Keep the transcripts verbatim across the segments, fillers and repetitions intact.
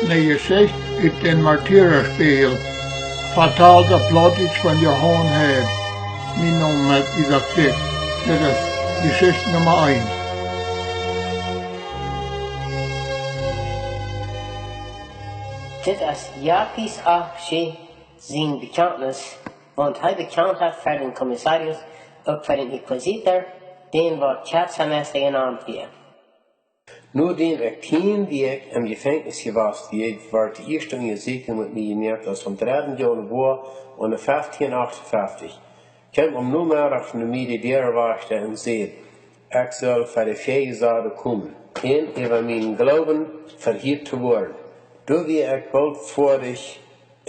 Eene Jeschicht ut dän Märtyrerspegel, vetalt opp Plautdietsch von Johann Head. Mien Name es Isaak Dyck. Dit es Jeschicht Numma eent. Dit es Jakis Achi sien Bekjantnis, waut hee bekjant haft fa dän Kommissarius, uk fa dän Inquisitor, dän waut Kjatzermeister jenant wia. Nodäm ekj tieen Wäakj em Jefenkjnis jewast wia, wort de ieeschte Unjasieekjunk met mie jemoakt, aus aum dredden Jaunwoa aune feftieen achtundfeftich. Kjeem aum Nomeddach no mie de Däawajchta un säd, ekj sull fa de Väajesade komen un äwa mienen Gloowen vehieet to woaren. Doa wia ekj boolt foadich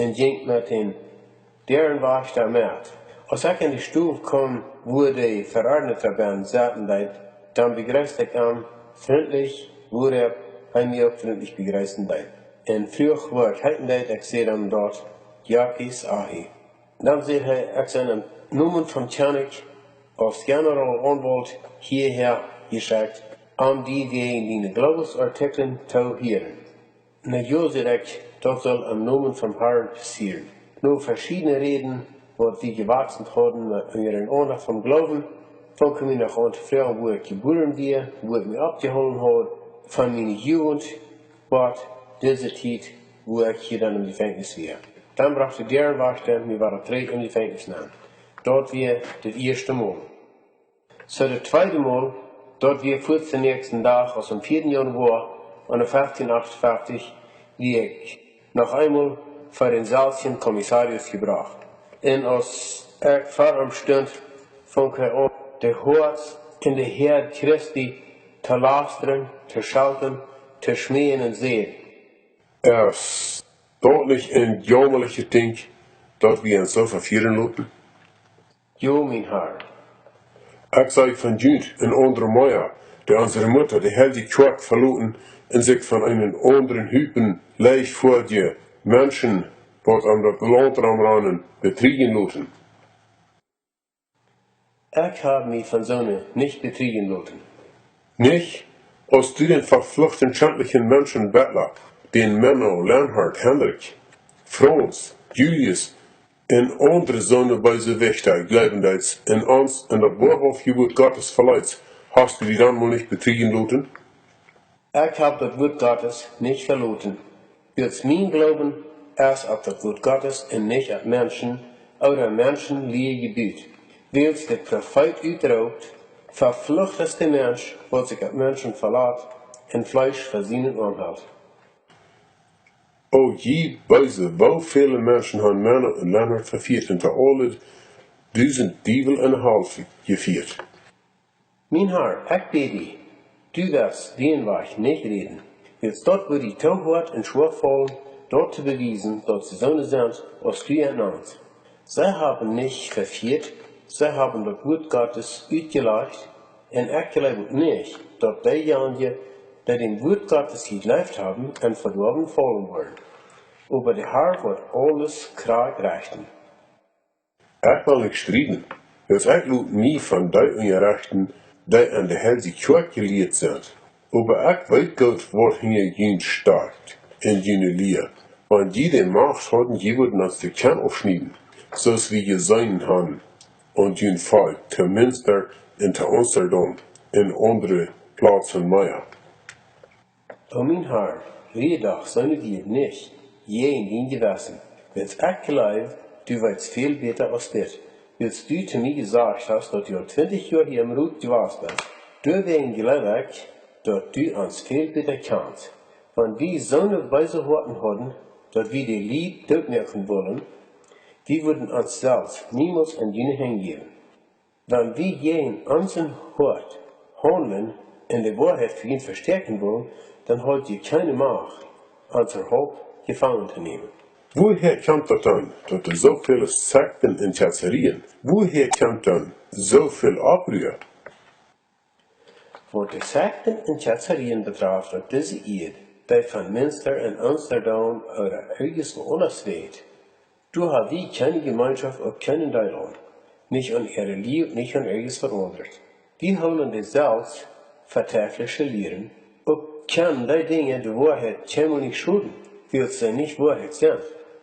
un jinkj met dän Däawajchta met. Aus ekj en de Stow kjeem, wua de Veordneta bennen sitten deed, dan bejreesd ekj am frintlich, wuaropp hee mie uk frintlich bejreessen deed. Un fruach, woo ekj heeten deed. Ekj säd am daut: Jakis Achi. Dan säd hee: Ekj sie em Nomen vom Kjennich aus Generalaunwault hiahäa jeschekjt, om die wäajen diene Gloowesartikjlen to hieren. Na jo, säd ekj, daut saul em Nomen vom Harn passieren. No veschiedne Räden, waut wie jewakjselt hauden met unjarenaunda vom Gloowen, funk hee mie noch aun to froagen, wua ekj jebuaren wia, wua ekj mie oppjehoolen haud, von miene Jugent bat dise Tiet, wua ekj hia dan em Jefenkjnis wia. Dan brocht de Däawajchta mie wada trigj em Jefenkjnis nenn. Daut wia daut ieeschte Mol. Soo, daut tweede Mol, daut wia fuaz dän näakjsten Dach, aus aum vieeden Jaunwoa aune feftieen achtundfeftich, wia ekj noch eemol ver dänselwjen Kommissarius jebrocht. Un aus ekj ver am stunt, funk hee aun, de Hoads un de Häad Christi to lastren, to schelpen, to schmäen un säd: Es daut nich een jaumalichet Dinkj, daut wie ons soo vefieren loten? Jo, mien Har. Ekj saj von junt un aundre mea, dee onse Mutta, de Heilje Kjoakj, veloten un sikj von eenen aundren Hupen leichtfoadje Menschen, waut om daut Launt romrannen, betrieejen loten. Ekj hab mie von soone nich betrieejen loten. Nich, aus du dän vefluchten, schändlichen Menschen Bettla, dän Menno, Lenhart, Hendrikj, Franz, Julius un aundre soone beese Wichta jleewen deetst un ons en daut woarhauftje Wuat Gottes veleetst, hast du die dan mol nich betrieejen loten? Ekj hab daut Wuat Gottes nich veloten, wiels mien Gloowen es opp daut Wuat Gottes un nich opp Menschen ooda Menschenlia jebut. Wiels de Profeet utroopt: Veflucht es de Mensch, waut sikj opp Menschen velat un Fleesch fa sienen Oam helt. O jie Beese, woo väle Menschen han Menno un Lenhart vefieet un to aule dusent Diewel un Hal jefieet. Mien Har, ekj bäd die, du woascht dän Wajch nich räden, wiels daut wudd die too hoat un schwoa faulen, daut to bewiesen, daut see soone sent aus du un ons. See haben nich vefieet, see haben daut Wuat Gottes utjelajcht, un ekj jleew uk nich, daut deejanje, dee däm Wuat Gottes jejleeft haben, en Vedoawen faulen woaren. Oba de Har woat aules krakjt rechten. Ekj well nich strieden, wiels ekj lot mie von dee unjarechten, dee en de Heilje Kjoakj jelieet sent. Oba ekj weet goot, waut hinja junt stakjt en june Lia. Wan jie de Macht hauden, jie wudden ons de Kjenn aufschnieden, soo aus wie jeseenen han aun jun Volkj to Münster un to Amsterdam un aundre Plazen mea. O mien Har, räd doch soone Wieed nich jäajen dien Jewessen, wiels ekj jleew, du weetst väl bäta aus dit, wiels du to mie jesajcht hast, daut du aul twintich Joa hia em Rot jewast best. Doawäajen jleew ekj, daut du ons väl bäta kjanst. Wan wie soone beese Hoaten hauden, daut wie de Lied dootmoaken wullen, wie wudden ons selfst niemols en june Henj jäwen. Wan wie jäajen onsen Hoat haundlen un de Woarheit fa junt vestäakjen wullen, dan haud jie kjeene Macht, ons äwahaupt jefangen to nämen. Wuahäa kjemt daut dan, daut doa soo väle Sekjten un Kjatzerieen? Wuahäa kjemt dan soo väl Oprua? Waut de Sekjten un Kjatzerieen betraft opp dise Ieed, dee von Münster un Amsterdam ooda irjentwua aundasch weit, doa ha wie kjeene Jemeenschoft, uk kjeenen Deel aun, nich aun äare Lia, nich aun irjentwaut aundret. Wie hoolen dee selfst fa teiflische Lieren, uk kjennen dee Dinja de Woarheit kjeenmol nich schoden, wiels see nich Woarheit sent,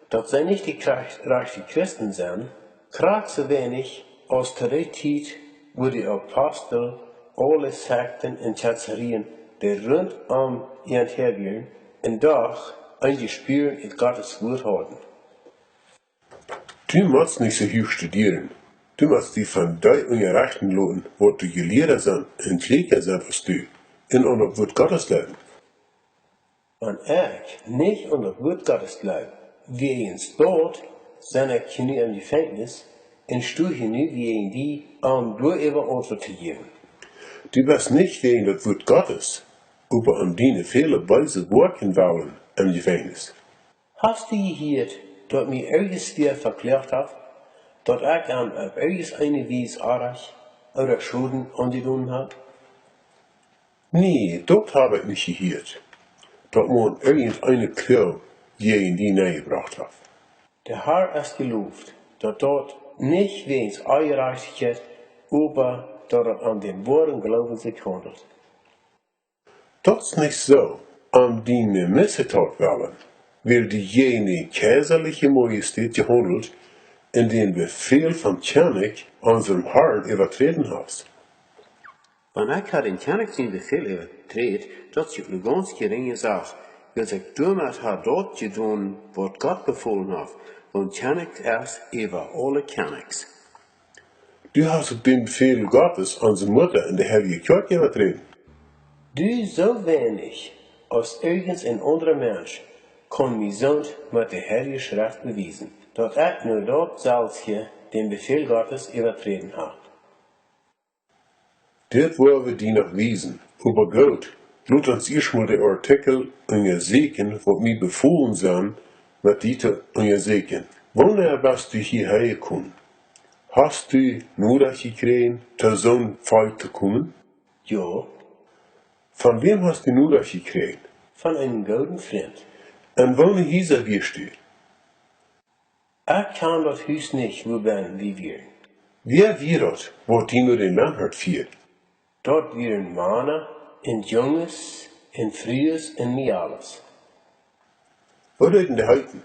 daut see nich de Christ-, rajchte Christen sent, krakjt soo weinich aus to dee Tiet, wua de Apostel aule Sekten un Kjetzerien, dee runtom an häa wieren, un doch een Jespua en Gottes Wort hauden. Du motst nich soo huach studieren. Du motst die von dee unjarechten loten, waut de Jelieede sent un kjlieekja sent aus du, un aun daut Wort Gottes jleewen. Wan ekj nich aun daut Wort Gottes jleew, wäajens daut sie ekj hia nu em Jefenkjnis un sto hia nu wäajen die, om doaräwa Auntwuat to jäwen. Du best nich wäajen daut Wort Gottes, oba om diene väle beese Woakjen wellen em Jefenkjnis. Hast du jehieet, daut mie irjentwäa vekloagt haft, daut ekj am opp irjenteene Wies Onrajcht ooda Schoden aunjedonen hab? Nä, daut hab ekj nich jehieet, daut maun irjenteene Kloag jäajen die nenjebrocht haft. De Herr es jeloft, daut daut nich wäajens Onjerajchtichkjeit, oba daut daut om dän woaren Gloowen sikj haundelt. Daut es nich soo, om diene Missetaut wellen, wiels du jäajen de kjeisaliche Majestät jehaundelt un dän Befäl vom Kjennich, onsen Herrn, äwaträden hast. Wan ekj ha dän Kjennich sien Befäl äwaträden, daut es ne gaunz jerinje Sach, wiels ekj doamet ha daut jedonen, waut Gott befolen haft, wiels Kjennich es äwa aule Kjennichs. Du hast uk dän Befäl Gottes, onse Mutta un de Heilje Kjoakj äwaträden. Du, soo weinich aus irjent een aundra Mensch kaun mie soont met de Heilje Schreft bewiesen, daut ekj nu daut selfst dän Befäl Gottes äwaträden ha. Dit woa wie die noch wiesen, oba goot, lot ons ieescht mol de Artikjel unjasieekjen, waut mie befolen sent, met die to unjasieekjen. Wanea best du hia häajekomen? Hast du Norecht jekjräajen, to soon Volkj to komen? Jo. Von wäm hast du Norecht jekjräajen? Von eenen gooden Frint. En woone Hiesa wieescht du? Ekj kjan daut Hus nich, wua bennen wie wieren. Wäa wia daut, waut die no dän Lenhart fieed? Daut wieren Mana un Junges un Frues un Mejales. Woo deeden dee heeten?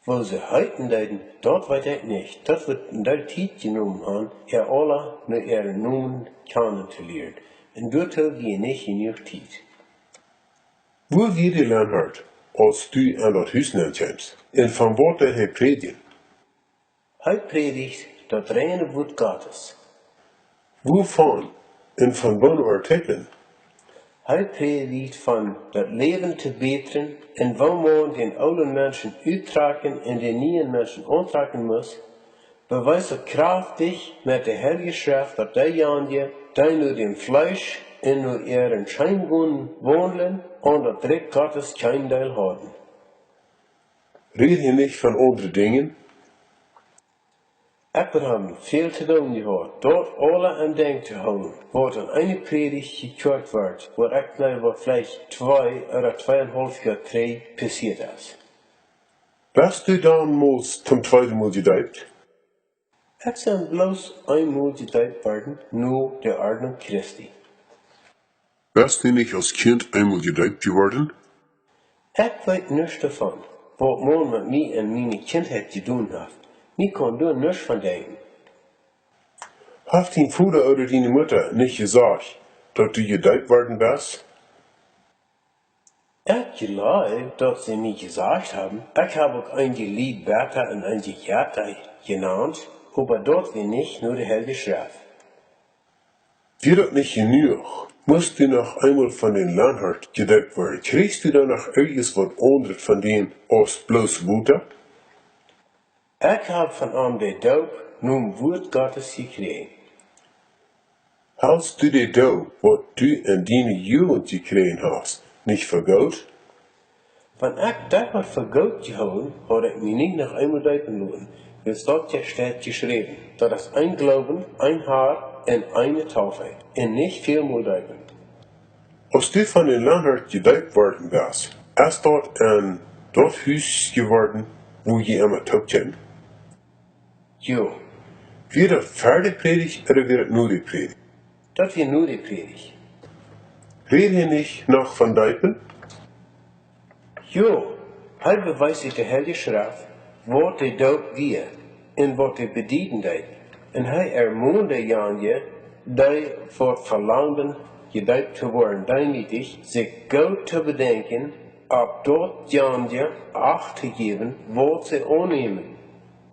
Woo see heeten deeden, daut weet ekj nich. Daut wudd ne Tiet jenomen han, äa aula no äaren Nomen kjanen to lieren. Un doatoo wia nich jenuach Tiet. Wua wia de Lenhart, aus du en daut Hus nenn kjeemst? Un von waut deed hee prädjen? Hee prädicht daut reine Wort Gottes. Wuavon un von woone Artikjlen? Hee prädicht von daut Läwen to bätren un woo maun dän oolen Menschen uttrakjen un dän nieen Menschen auntrakjen mott, bewiest daut kjraftich met de Heilje Schreft, daut deejanje, dee no däm Fleesch un no äaren Scheengonen waundlen, aun daut Rikj Gottes kjeen Deel hauden. Räd hee nich von aundre Dinja? Ekj ha väl to doonen jehaut, daut aula em Denkj to hoolen, waut en eene Prädicht jekjoakjt wort, waut ekj jleew, waut veleicht twee ooda tweeunhaulf Joa trigj passieet es. Best du donmols toom tweeden Mol jedeept? Ekj sie bloos eemol jedeept worden no de Ordnunk Christi. Best du nich aus Kjint eemol jedeept jeworden? Ekj weet nuscht doavon, waut maun met mie en miene Kjintheit jedonen haft. Mie kaun doa nuscht von denkjen. Haft dien Voda ooda diene Mutta nich jesajcht, daut du jedeept worden best? Ekj jleew, daut see mie jesajcht haben. Ekj hab uk eenje Lied Berta un eenje Gerta jenant, oba daut wia nich no de Heilje Schreft. Wia daut nich jenuach? Must du noch eemol von dän Lenhart jedeept woaren? Kjrichst du dan noch irjent waut aundret von däm aus bloos Wota? Ekj hab von am de Doop nom Wort Gottes jekjräajen. Helst du de Doop, waut du en diene Jugent jekjräajen hast, nich fa goot? Wan ekj daut haud fa goot jehoolen, haud ekj mie nich noch eemol deepen loten, wiels daut je steit jeschräwen, daut es een Gloowen, een Herr un eene Taufe, un nich väl mol deepen. Aus du von dän Lenhart jedeept worden best, es daut en daut Hus jeworden, wua jie emma toop kjeemen? Jo. Wia daut ver de Prädicht ooda wia daut no de Prädicht? Daut wia no de Prädicht. Räd hee nich noch von deepen? Jo, hee bewees ut de Heilje Schreft, waut de Doop wia un waut dee bedieden deed. Un hee ermoond dee janje, dee waut velangden jedeept to woaren, deemootich sikj goot to bedenkjen, opp daut janje acht to jäwen, waut see aunnämen.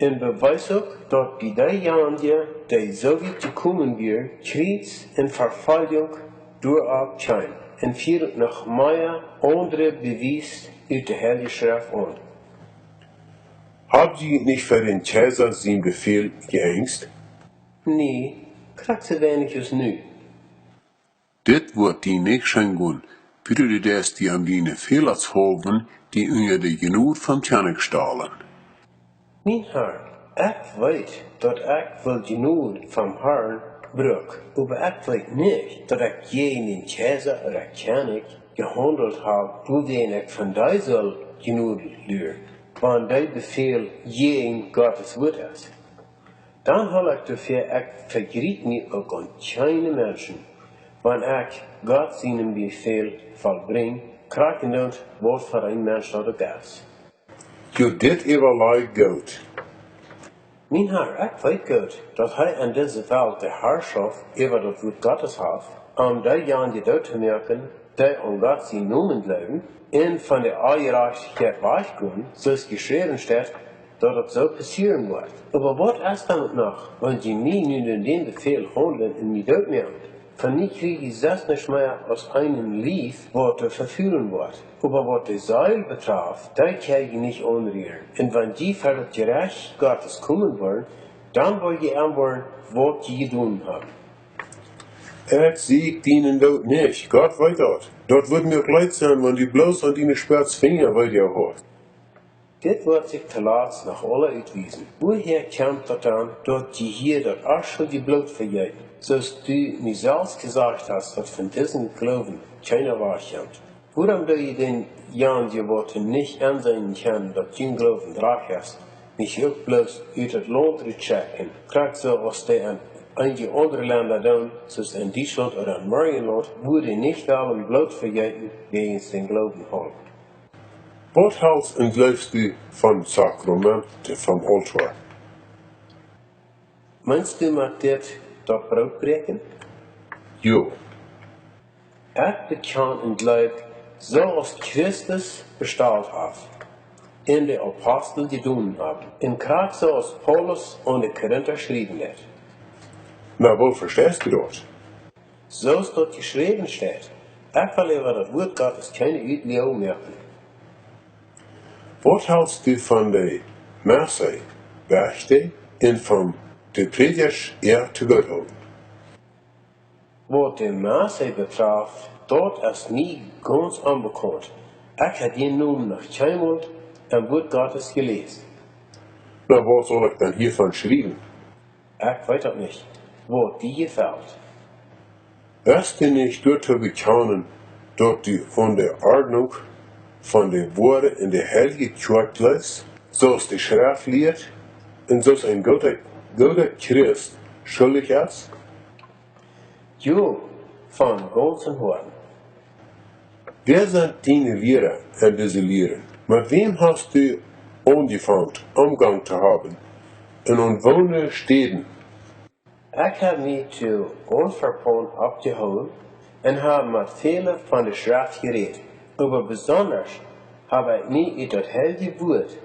Un bewees uk, daut bie dee janje, dee soo wiet jekomen wieren, Kjriez un Vefoljunk doaropp kjeem, un väl noch mea aundre Bewies ut de Heilje Schreft aun. Hab jie nich fa dän Kjeisa sien Befäl jeenjst? Nä, krakjt soo weinich aus nu. Dit woat die nich scheen gonen, wiels du deist die aun diene Fälers hoolen, die unja de Jnod vom Kjennich stalen. Mien Har, ekj weet, daut ekj woll Jnod vom Harn bruck, oba ekj weet nich, daut ekj jäajen dän Kjeisa ooda Kjennich jehaundelt hab, wuarom ekj von dee sull Jnod lieren, wan dee Befäl jäajen Gottes Wuat es. Dan hool ekj doafäa, ekj vejriep mie uk aun kjeene Menschen, wan ekj Gott sienen Befäl vollbrinj, krakjt endoont waut fa een Mensch daut uk es. Jo, dit äwalaj goot. Mien Har, ekj weet goot, daut hee en dise Welt de Harschoft äwa daut Wuat Gottes haft, om dee janje doot to moaken, dee aun Gott sienen Nomen jleewen, un von de Onjerajchtichkjeit wajchgonen, soo aus jeschräwen steit, daut daut soo passieren woat. Oba waut es dan noch, wan jie mie nu no dän Befäl haundlen un mie doot moaken? Von mie kjrie jie selfst nuscht mea aus eenen Lief, waut to vefaulen woat. Oba waut de Seel betraft, dee kjenn jie nich aunrieren. Un wan jie ver daut Jerecht Gottes komen woaren, dan woa jie enwoaren, waut jie jedonen haben. Ekj sieekj dienen Doot nich, Gott weet daut. Daut wudd mie uk leet sennen, wan du bloos aun diene Spetz Finja wada hast. Dit woat sikj toolatst noch aula utwiesen. Wuahäa kjemt daut dan, daut jie hia daut onschuldje Bloot vejeeten, soo aus du mie selfst jesajcht hast, daut von disen Gloowen kjeena wajchkjemt? Wuarom doo jie dän janje, waut nich enseenen kaun, daut jun Gloowen rajcht es, nich uk bloos ut daut Launt rutschekjen, krakjt soo aus dee en eenje aundre Lenda doonen, soo aus en Dietschlaunt ooda en Morjenlaunt, wua dee nich wellen Bloot vejeeten wäajens dän Gloowen hoolen? Waut helst un jleefst du von Sakrament, vom Aultoa? Meenst du met dit daut Broot bräakjen? Jo. Ekj bekjan un jleew, soo aus Christus bestalt haft, un de Apostel jedonen haben, un krakjt soo aus Paulus aun de Korinta schriewen deed. Na, woo vesteist du daut? Soo aus daut jeschräwen steit. Ekj well äwa daut Wuat Gottes kjeene Utlieej moaken. Waut helst du von de Messe, Beichte un von de Prädjasch äa to Gott hoolen? Waut de Messe betraft, daut es mie gaunz onbekaunt. Ekj hab dän Nomen noch kjeenmol em Wuat Gottes jeläsen. Na, waut saul ekj dan hiavon schriewen? Ekj weet daut nich, waut die jefelt. Best du nich doatoo bekjanen, daut du aun de Ordnunk von de woare un de heilje Kjoakj jleefst, soo aus de Schreft lieet, un soo aus een gooda, gooda Christ schuldich es? Jo, von gaunzem Hoaten. Wäa sent diene Liera en dise Lieren? Met wäm hast du aunjefongen Omgang to haben? Un aun woone Städen? Ekj hab mie to Antwerpen oppjehoolen un hab met väle von de Schreft jerät, oba besondasch hab ekj mie ut daut heilje Wuat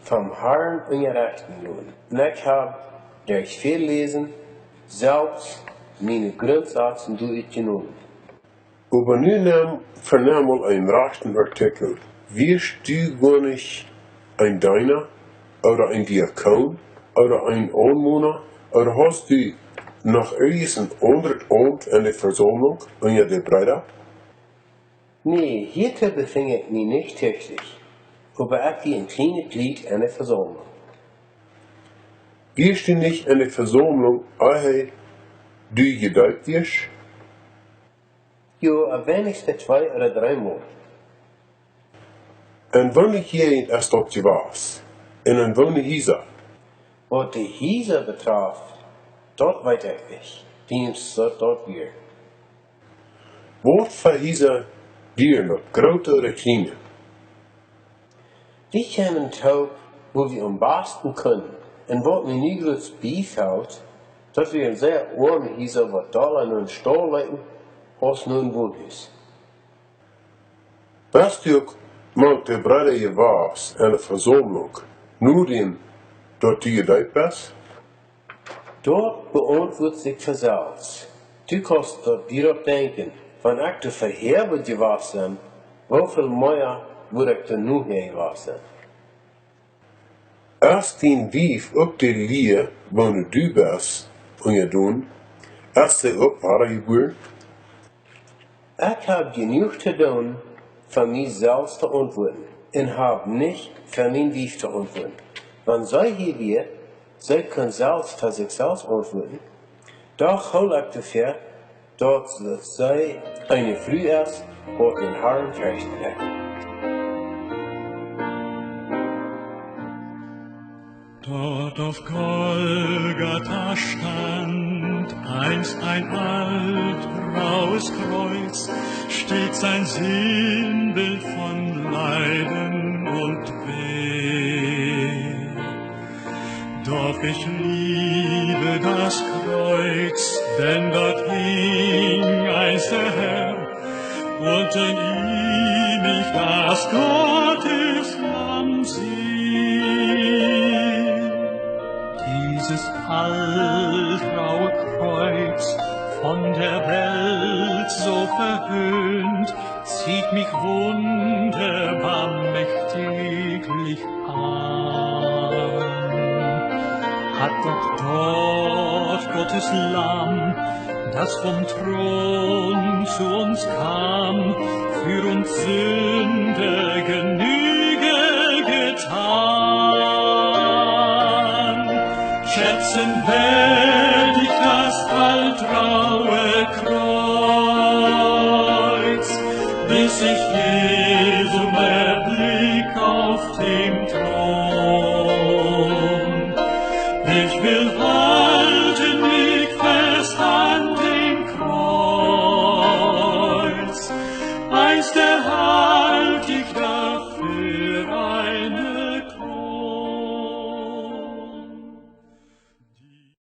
vom Harn unjarechten loten. Un ekj hab derch väl Läsen selfst miene Grundsazen doa utjenomen. Oba nu nemm, venemm mol een rajchten Artikel. Wieescht du goanich een Deena ooda een Diakon ooda een Aunwona, ooda hast du noch irjent een aundret Aumt en de Vesaumlunk unja de Breeda? Nä, hia befinj ekj mie nich tichtich, oba ekj sie een kjlienet Jliet en de Vesaumlunk. Wieescht du nich en de Vesaumlunk, ea du jedeept wieescht? Jo, aum weinigsten twee ooda dree Mol. En woone Jäajent es daut jewast? Un en woone Hiesa? Waut de Hiesa betraft, daut weet ekj nich, wiels daut, daut wia. Waut fa Hiesa wieren daut, groote ooda kjliene? Wie kjeemen toop, wua wie aum basten kunnen, un waut mie nu groots biefelt, daut wie en sea oame Hiesa waut dolla no een Staul leeten aus no een Wonhus. Best du uk mank de Breeda jewast enne Vesaumlunk, nodäm daut du jedeept best? Daut beauntwuat sikj von selfst. Du kaust daut die opp denkjen, wan ekj doa verhäa wudd jewast sennen, woo väl mea wudd ekj doa nohäa jewast sennen. Es dien Wief uk de Lia, woone du best unjadonen? Es see uk wadajebuaren? Ekj hab jenuach to doonen, fa mie selfst to auntwuaden, un hab nich fa mien Wief to auntwuaden. Wan see hia wia, see kunn selfst fa sikj selfst auntwuaden. Doch hool ekj doafäa, daut see eene Fru es, waut dän Harn ferchten deit. Dort auf Golgatha stand einst ein altgraues Kreuz, stets ein Sinnbild von Leiden und Weh. Doch ich liebe das Kreuz, denn dort hing einst der Herr, und in ihm ich das Gotteslamm seh. Dieses altgraue Kreuz, von der Welt so verhöhnt, zieht mich wunderbar mächtiglich an. Hat doch dort Gottes Lamm, das vom Thron zu uns kam, für uns Sünder Genüge getan. Schätzen werd ich das altgraue Kreuz, bis ich Jesum erblick auf dem Thron.